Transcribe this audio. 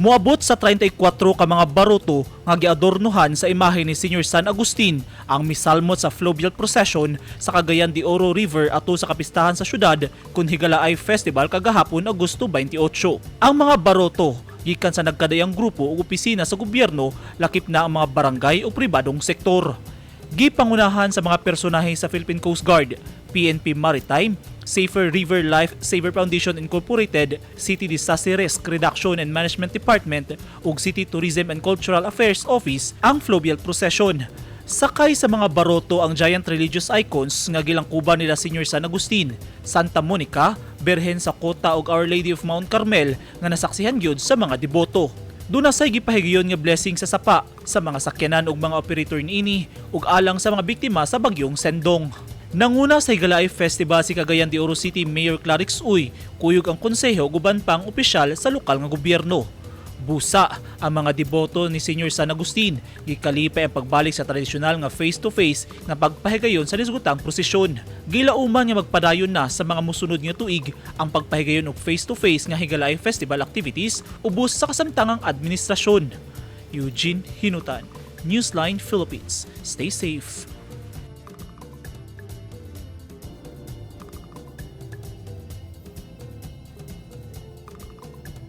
Moabot sa 34 ka mga baroto nga giadornohan sa imahe ni Senior San Agustin ang misalmot sa fluvial procession sa Cagayan de Oro River ato sa kapistahan sa syudad kun Higalaay Festival kagahapon, Agosto 28. Ang mga baroto gikan sa nagkadayang grupo ug opisina sa gobyerno, lakip na ang mga barangay o pribadong sektor. Gipangunahan sa mga personahe sa Philippine Coast Guard, PNP Maritime, Safer River Life Saver Foundation Incorporated, City Disaster Risk Reduction and Management Department ug City Tourism and Cultural Affairs Office ang fluvial procession. Sakay sa mga baroto ang giant religious icons nga gilangkuban nila Senior San Agustin, Santa Monica, Berhen sa Kota ug Our Lady of Mount Carmel nga nasaksihan gyud sa mga deboto. Duna say gipahigayon nga blessing sa sapa sa mga sakyanan ug mga operator niini ug alang sa mga biktima sa bagyong Sendong. Nanguna sa Higalaay Festival si Cagayan de Oro City Mayor Clarix Uy, kuyog ang konseho ug uban pang opisyal sa lokal nga gobyerno. Busa ang mga deboto ni Senior San Agustin, gikalipay ang pagbalik sa tradisyonal nga face-to-face nga pagpahigayon sa nisgutang prosesyon. Gilauman nga magpadayon na sa mga musunod nga tuig ang pagpahigayon og face-to-face nga Higalaay Festival activities ubos sa kasamtangang administrasyon. Eugene Hinutan, Newsline Philippines. Stay safe.